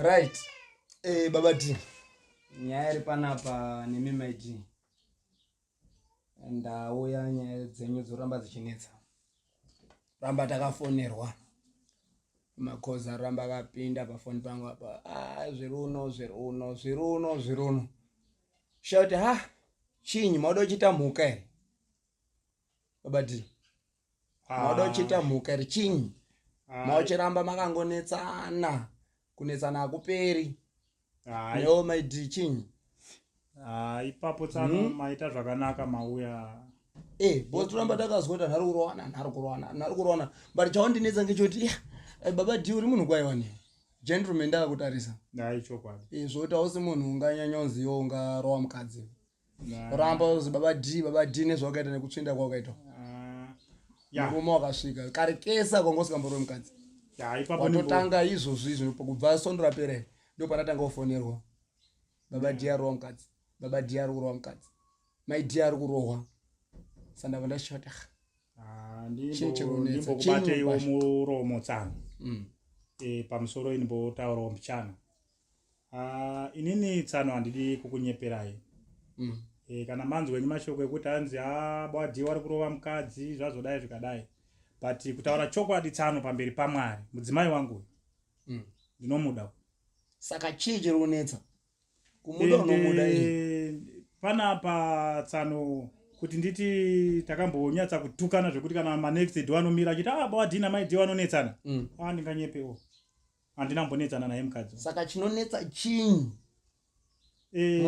Right. Eh, Baba D. Nyaya iri panapa nemi Mai D. Ndauya nyaya dzenyu dzoramba dzichinetsa. Ramba takafonerwa. Makoza ramba akapinda pafoni pangu apa. Ah, zviri uno, zviri uno, zviri uno, zviri uno. Shout ha, chinyi mauda uchiita mhuka here? Baba D. Mauda uchiita mhuka here chinyi? Mauchiramba makangonetsana. Kunetsana hakuperi. Newo Mai D chinyi? Ah, ipapo tsano maita zvakanaka mauya. Eh, boss toramba takazwa kuti anhu ari kurowana, anhu ari kurowana, anhu ari kurowana. But chaundinetsa ngechoti yeah, eh, Baba D uri munhu kwaiwa ne. Gentleman ndakakutarisa. Dai chokwadi. Eh, zvoti hausi munhu unganyanya unziwo ungarowa mukadzi. Ramba uzi Baba D, Baba D nezvawakaita nekutsvinda kwawakaita. Ah, ya. Murume wakasvika kare kese kwanga usingamborowe mukadzi. Ya, ipapo ndimbo. Watotanga izvozvi izvi kubva sondo rapera iri ndipo pandatanga kufonerwa. Baba D arowa mukadzi. Baba D ari kurowa mukadzi. Mai D ari kurohwa. Saka ndabva ndashota. Ah, Chii chiri kunetsa? ndimbokubateiwo Chii muromo tsano. Eh, pamusoro ndimbotaurawo mbichana. Ah, inini tsano handidi kukunyeperai. E, kana manzwa enyu mashoko ekuti hanzi ah, bwadhi wari kurova mukadzi zvazodai zvikadai, but kutaura chokwadi tsano pamberi paMwari mudzimai wangu uyu ndinomuda. Saka chii chiri kunetsa? Kumuda unomuda iye. Panapa tsano kuti nditi takambonyatsa kutukana zvekuti kana manext door anomira achiti ah, bwadhi namai D vanonetsana. Ah, ndinganyepewo, handina kumbonetsana naye mukadzi. Saka chinonetsa chinyi? Eh,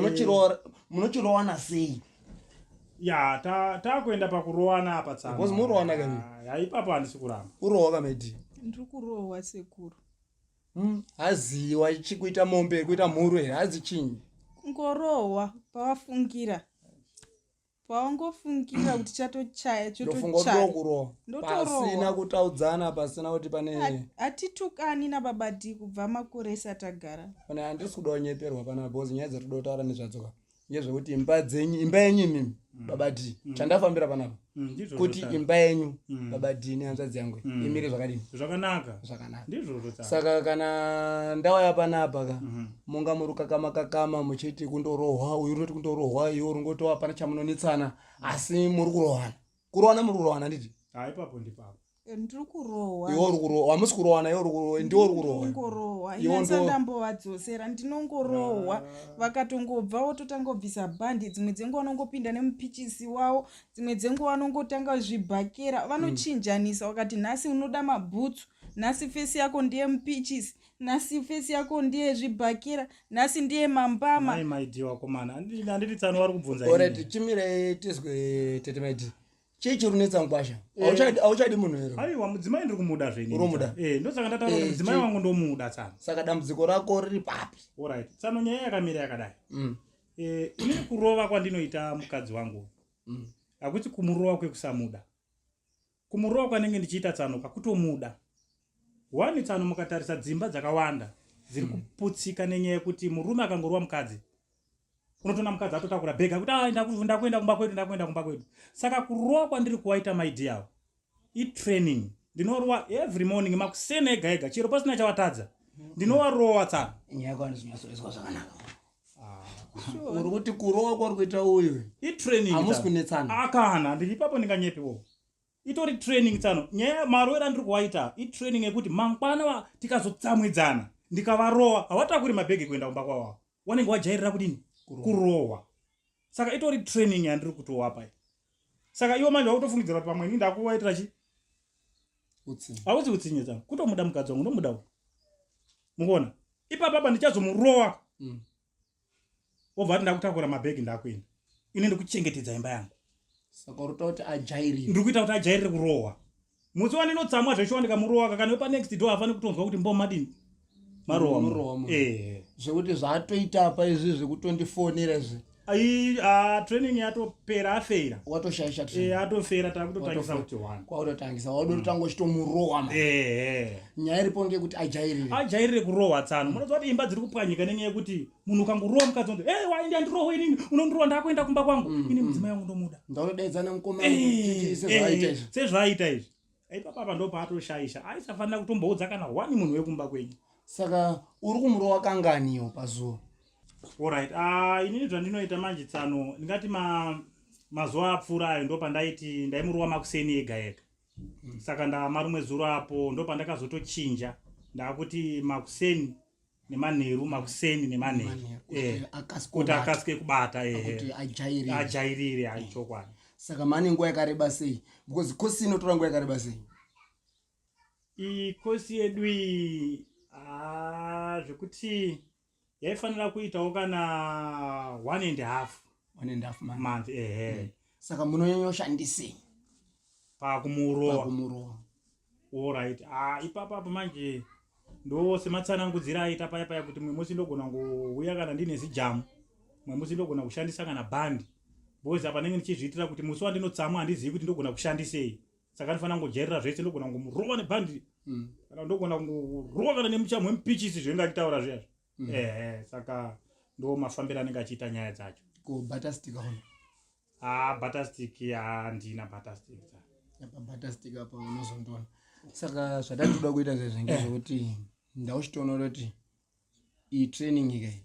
Munochirowana sei? Ya, takuenda pakurowana apa tsano. Because murowana kani? Ah, ya, ipapo handisi kuramba. Urowa kamedi. Ndiri kurohwa sekuru. Haziwa chikuita mombe kuita mhuru here? Hazi chinyi? Kungorohwa pawafungira. Pawangofungira kuti chatochaya Ndofunga kuti chotochaya. ndokurowa. Ndotorohwa. Pasina kutaudzana, pasina kuti pane Hatitukani naBaba D kubva makore esati agara. Pane handisi kuda kunyeperwa pana because nyaya dzatinoda kutaura nezvadzo ka ngezvekuti imba dzenyu, imba yenyu imimi Baba D, chandafambira panapa Ndizvozvo kuti tsano. imba yenyu Baba D nehanzvadzi yangu imire zvakadini? Zvakanaka. Zvakanaka. Ndizvozvo tsano. Saka kana ndauya panapa ka munga muri kakama kakama muchiti kundorohwa, uyu unoti kundorohwa, iwe uri ngoti hapana chamunonetsana, asi muri kurohwana. Kurohwana muri kurohwana handiti? Ah, ipapo ndipapo. Ndiri kurohwa. Iwe uri kurohwa, hamusi kurohwana, iwe uri kurohwa, ndiwe uri kurohwa. Ndinongorohwa. Iwe Inasa ndambovadzosera, ndinongorohwa. Vakatongobva vototanga kubvisa bhandi, dzimwe dzenguva vanongopinda nemupichisi wavo, dzimwe dzenguva vanongotanga zvibhakera, vanochinjanisa vakati nhasi unoda mabhutsu, nhasi fesi yako ndiye mupichisi, nhasi fesi yako ndiye zvibhakera, nhasi ndiye mambama. Mai Mai D wakomana. Handiti tsano vari kubvunza Alright, inini. chimirei tizwe tete Mai D. Chii chiri kunetsa mukwasha? Hauchadi munhu here? Aiwa, mudzimai ndiri kumuda zvenyu. Uri kumuda? Eh, ndosaka ndataura kuti mudzimai wangu ndomuda tsano. Saka dambudziko rako riri papi? Alright, tsano nyaya yakamira yakadai. Eh, inini kurova kwandinoita mukadzi wangu. Hakusi kumurova kwekusamuda. Kumurova kwanenge ndichiita tsano kakutomuda. One tsano, mukatarisa dzimba dzakawanda dziri kuputsika nenyaya yekuti murume akangorova mukadzi unotoona mukadzi atotakura bhega kuti ah, ndakuenda kumba kwedu, ndakuenda kumba kwedu. Saka kurova kwandiri kuwaita Mai D avo itraining. Ndinorova every morning makuseni ega ega, chero pasina chawatadza ndinovarova tsano. Nyaya yako handizonyatsoizwa zvakanaka. Uri kuti kurova kwari kuita uyu itraining. Hamusi kunetsana. Akana ndiri ipapo ndinganyepewo, itori training tsano. Nyaya marovero andiri kuwaita itraining yekuti mangwana tikazotsamwidzana ndikavarova havatakuri mabhegi kuenda kumba kwavo, wanenge wajairira kudini kurohwa. Saka itori training yandiri kutowapa iyi. Saka iwo manje wakutofungidzira kuti pamwe ini ndakuwaitira chi Utsinye. Hauzi utsinye tsano, kutomuda mukadzi wangu ndomuda uyu. Mukuona ipapa apa ndichazomurowa wobva ati ndakutakura mabhegi ndakuenda, ini ndikuchengetedza imba yangu. Saka uri kuita kuti ajairire. Ndiri kuita kuti ajairire kurohwa. Musi wandinotsamwa zveshuwa ndikamurowa kana wepa next door afani kutonzwa kuti mbo madini marowa Murowa munhu. Eh. Zvekuti zvaatoita apa izvi zvekutondifonera izvi. Ai, ah, training yatopera, afeira. Watoshaisha Eh, training. atofeira, takutotangisa kuti one. Kwautotangisa waudototanga uchitomurowa ma. Nyaya iripo ngekuti ajairire. Ajairire kurohwa tsano. Munoziva kuti imba dziri kupwanyika nenyaya yekuti munhu ukangorowa mukadzi unoti hey, waindi andirohwe inini, unondirowa ndakuenda kumba kwangu. Ini mudzimai wangu ndomuda. Ndaunodaidza nemukoma sezvaaita izvi. Sezvaaita izvi. Ipapa apa ndo paatoshaisha, aisafanira kutomboudza kana one munhu wekumba kwenyu. Saka uri kumurova kanganiyo pazuva? Alright, ah, inini zvandinoita manje tsano, ndingati mazuva apfuura ayo ndo pandaiti ndaimurowa makuseni ega ega. Saka ndamarumwe zuro apo ndo pandakazotochinja, ndakuti makuseni nemanheru, makuseni nemanheru. Manheru, kuti akasike kuti kubata. Akasike kubata, ehe. Kuti ajairire. Ajairire, hai, chokwadi. Saka mane nguva yakareba sei? Because kosi inotora nguva yakareba sei? Iyi kosi yedu iyi, ah, zvekuti yaifanira kuitawo kana 1.5 1.5 month. Month, ehe. Saka munonyanyoshandisei pakumurowa? Pakumurowa. Alright, ah, ipapo apo manje ndo sematsanangudzira aita paya paya kuti mumwe musi ndogona ngouya kana ndine zijamu, mumwe musi ndogona kushandisa kana bhandi, because apa ndenge ndichizviitira kuti musi wandinotsamwa handizivi kuti ndogona kushandisei, saka ndinofanira kungojairira zvese. Ndogona kungomurova nebhandi kana ndogona kungorova kana nemuchamu wemupichisi zvenga achitaura zviyazvo. Ehe, saka ndo mafambiro anenge achiita nyaya dzacho. Ko butterstick hauna? Ah, butterstick handina butterstick. Apa butterstick apa unozondiona. Saka zvatatoda kuita zvezvi ngezvekuti ndauchitoona kuti iyi training ikai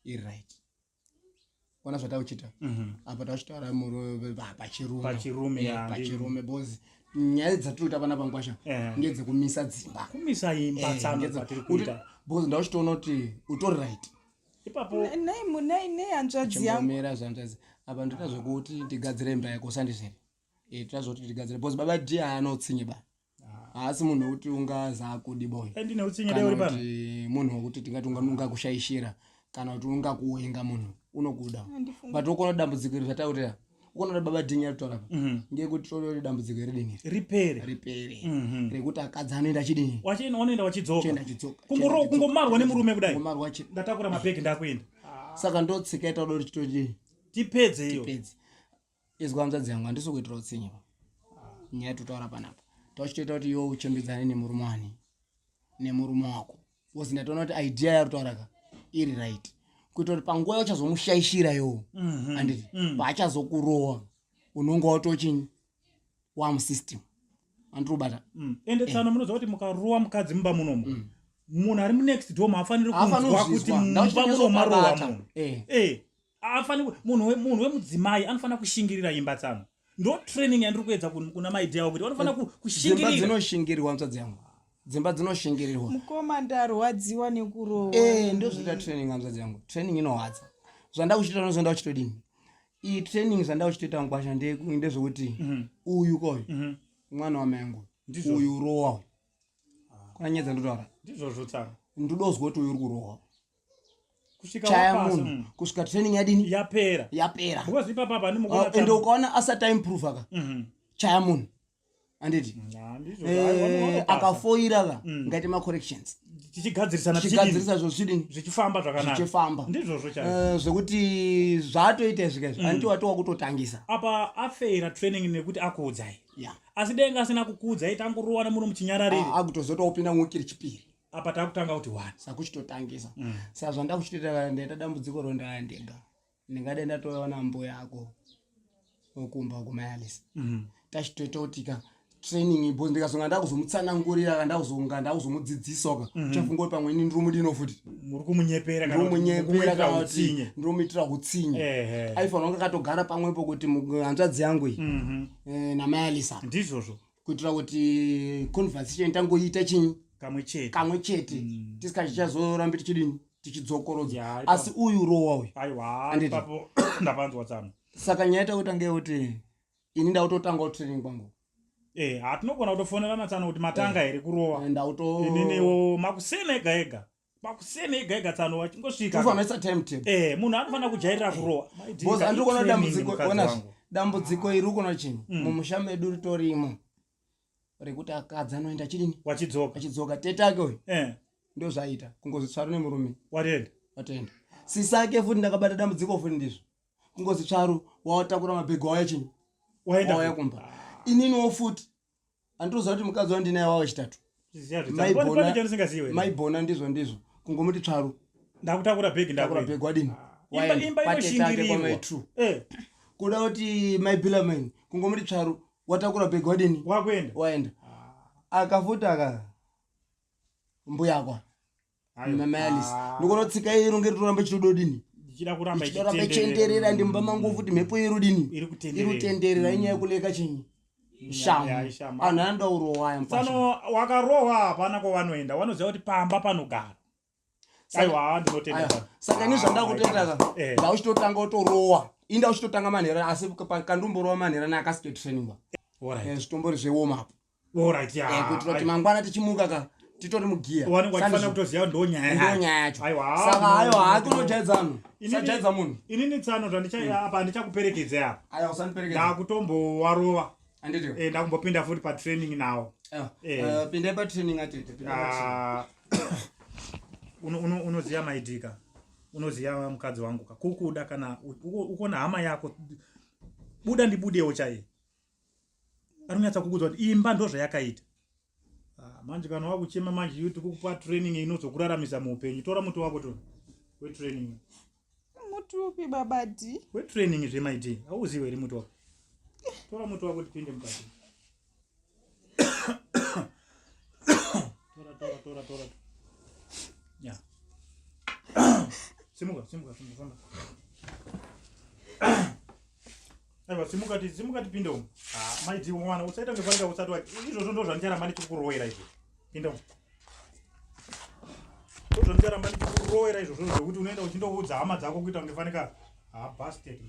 iri right. Ona zvatauchita apa, tauchitaura pachirume. Pachirume, ya, pachirume, because nyaya dzatiri kuita panapa ngwasha ngedzekumisa dzimba. Kumisa imba. Tsano dzatiri kuita. Because ndauchitoona kuti utori right. Ipapo. Nei hanzvadzi yangu? Chimbomira, zvanzvadzi. Apa ndoita zvekuti ndigadzire imba yako, sandizvere? Toita zvekuti tigadzire, because baba d haana utsinye ba, haasi munhu wekuti ungazakudi boy. Ndine utsinye Kana dai uri pano. Kuti munhu wekuti tingati ungakushaishira kana kuti ungakuwenga, munhu unokuda. Handifungi. But ukona dambudziko iri zvataurira, ukona baba dhinya ritaura apa, ngekuti toda kuti dambudziko iri dini ripere. Ripere, rekuti akadzi anoenda achidini? Wanoenda wachidzoka. Chienda achidzoka. Kungomarwa nemurume kudai. Kungomarwa Ndatakura mabhegi, ndakuenda. Saka ndotsika itakuda kuti chitodii? Tipedze iyo. Tipedze. Izwa hanzvadzi yangu, handisi kuitira utsinye pa nyaya totaura panapa. Tauchitoita kuti iwe uchembidzane nemurume wani, nemurume wako, because ndatoona kuti idea yarutaura ka iri right, kuita kuti panguva yauchazomushaishira iwo, handiti, paachazokurowa unonge watochinyi wamusystem, andiri kubata? Ende tsano, munoziva kuti mukarowa mukadzi mumba munomu, munhu ari munext door haafaniri Haafaniri kunzwa kuti kuzvizwa. mumba muno marowa Ndauchinyatso munhu. Eh. Haafaniri munhu wemudzimai anofanira kushingirira imba tsano. Ndo training yandiri kuedza kuna maidea avo kuti vanofanira Dzimba kushingirira. dzinoshingirirwa, hanzvadzi yangu, dzimba dzinoshingirirwa. Mukoma, ndarwadziwa nekurohwa. Ndozvinoita training, hanzvadzi yangu. Training inohwadza. Zvanda kuchitoita nozvanda kuchitodini, iyi training zvanda kuchitoita ngwasha ndezvekuti uyu koyu mwana wamai angu. Ndizvozvo. Uyu urowa uyu, kuna nyaya dzandotaura. Ndizvozvo tsano. Ndodozwa kuti uyu uri kurohwa. Kusvika Chaya wapasa, munhu kusvika training yadini? Yapera. Yapera. Because ipapa pandimukona. Ende ukaona asati aimprove aka, chaya munhu, handiti? Ndizvo. Vanopasa. Akafoira ka, ngaite macorrections. Tichigadzirisana, tichidini? Tichigadzirisa zvo zvidini? Zvichifamba zvakanaka. Zvichifamba. Ndizvozvo chaizvo. Zvekuti zvaatoita izvi kaizvi, handiti watowa kutotangisa? Apa afeira training nekuti akuudzai. Ya. Asi denga asina kukuudzai, tangorowana muno muchinyararire. Akutozotopinda muwiki rechipiri. Apa takutanga kuti one. Saka uchitotangisa. Saka zvanda kuchitoita, ndaita dambudziko rondaa ndega, ndingade ndatoona mbuya ako okumba kumayalisi, tachitoita kuti ka training ibo, ndikazonga ndakuzomutsanangurira ka, ndakuzonga ndakuzomudzidzisa ka, uchafunga kuti pamwe ini ndiri mudino futi. Muri kumunyepera kana kuti Ndirimunyepera kumuitira kana kuti utsinye. ndirimuitira utsinye. Aifanira kunge akatogara pamwepo kuti hanzvadzi yangu iyi namayalisa, Ndizvozvo. kuitira kuti conversation tangoiita chinyi? Kamwe chete. Kamwe chete, tisikachichazorambi tichidini, tichidzokorodza. Ya, Asi uyu rowa uyu. Aiwa. Handiti. Ipapo ndapanzwa tsano. Saka nyaya takuita ngeyekuti ini ndautotangawo training kwangu. Hatinogona kutofonerana tsano kuti matanga here kurowa. Ndauto Ininiwo makuseni ega ega, makuseni ega ega tsano, wachingosvika. Ufanira timetable. Munhu anofanira kujairira kurowa. Because andiri kuona I-training, dambudziko, mukadzi ona wangu. dambudziko iri ukuona chinyi mumusha medu ritorimo rekuti akadzi anoenda chidini? Wachidzoka. Achidzoka. Tete ake uyu ndo zvaita kungozi tsvaru nemurume. Watenda. Watenda. Sisi ake futi ndakabata dambudziko futi, ndizvo, kungozi tsvaru, watakura mabhegi, wauya chinyi? Waenda. Wauya kumba. Ininiwo futi anditoziva kuti mukadzi wandinaye wawa chitatu. Ziya zvitsano. Pane chandisingazivi. Maibhona, ndizvo ndizvo, kungomuti tsvaru. Ndakutakura bhegi. Takura Ndakuenda. bhegi, wadini? Imba Waenda. imba Patete ake inoshingirirwa. kwamai Kuda kuti maibilaman, kungomuti tsvaru, watakura bhegi, wadini? Wakuenda. Waenda. Akafuta aka mbuyakwa. Mamayalis ndikuona tsika iyi inonge ritoramba ichitododini ichida kuramba ichiramba ichienderera ndi mumba mangu futi mhepo irudini Iri kutenderera. iri kutenderera inyaya yekuleka chinyi shamu Ya, ishamu. anhu anoda urowa aya mkwasha. Tsano wakarohwa hapana kwavanoenda vanoziva kuti pamba panogara. Aiwa ndinotenda Aya, tsano. saka ini zvandakutendera ka Eh. ndauchitotanga utorowa ini ndauchitotanga manherana asi kandimborowa manherana akasitotrainingwa Alright. Eh, zvitombori zvewarm up Alright, ya. Eh, kuitira kuti mangwana tichimuka ka titori mugiya Wanenge wachifanira kutoziva ndo nyaya ndo yacho. nyaya yacho Aiwa, saka aiwa hakunojaidza anhu Inini- sajaidza munhu Inini tsano zvandicha apa handichakuperekedze apa. aya usandiperekedza Ndakutombowarova. anditi Eh, ndakumbopinda futi patraining nawo. Eh. Eh, pindai patraining atete pindai patraining. Ah, unoziya maidika unoziya mukadzi wangu ka kukuda kana ukona hama yako buda ndibudewo chaiye anonyatsa kukudza kuti imba ndo zvayakaita. Ah, manje kana wakuchema manje yuti kukupa training inozokuraramisa muupenyu tora muti wako to wetraining. Muti upi baba D? Wetraining zvemaidi hauziwe here muti wako? Tora muti wako tipinde mukati. Tora, tora, tora, tora. Ya, simuka, simuka, simuka, famba. Aiwa, simuka, simuka tipinde umu. Ah, maidi mwana usaita ngefanika usati wa izvozvo ndo zvandicharamba ndichikuroera izvo. Pinda umu. Ndo zvandicharamba ndichikuroera izvozvo zvekuti unoenda uchindoudza hama dzako kuita ngefanika. Ah, bastard.